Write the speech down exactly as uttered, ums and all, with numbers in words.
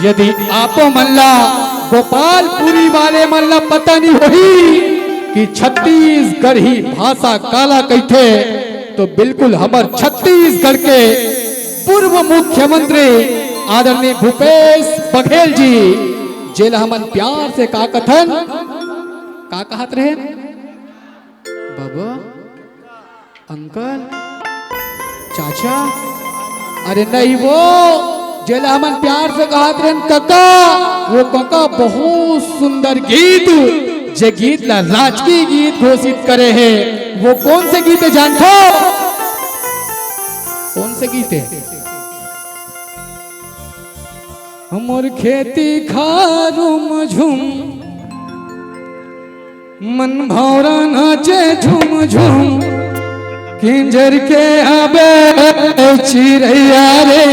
यदि आपो मन ला, गोपालपुरी वाले मन ला पता नहीं होही कि छत्तीसगढ़ी भाषा काला कहिथे, तो बिल्कुल हमर छत्तीसगढ़ के पूर्व मुख्यमंत्री आदरणीय भूपेश बघेल जी, जेला हमन प्यार से का कथन, का कहत रहे? बाबा, अंकल, चाचा, अरे नहीं वो, जेला हमन प्यार से कहत रहन कका, वो कका बहुत सुंदर गीत, जे गीत ला राजकीय गीत घोषित करे हे, वो कौन से गीत हे जानथो? कौन से गीत हे? हमर खेती खारू म झूम, मन भौरा नाचे झूम झूम, किंजर के आबे चिरैया रे।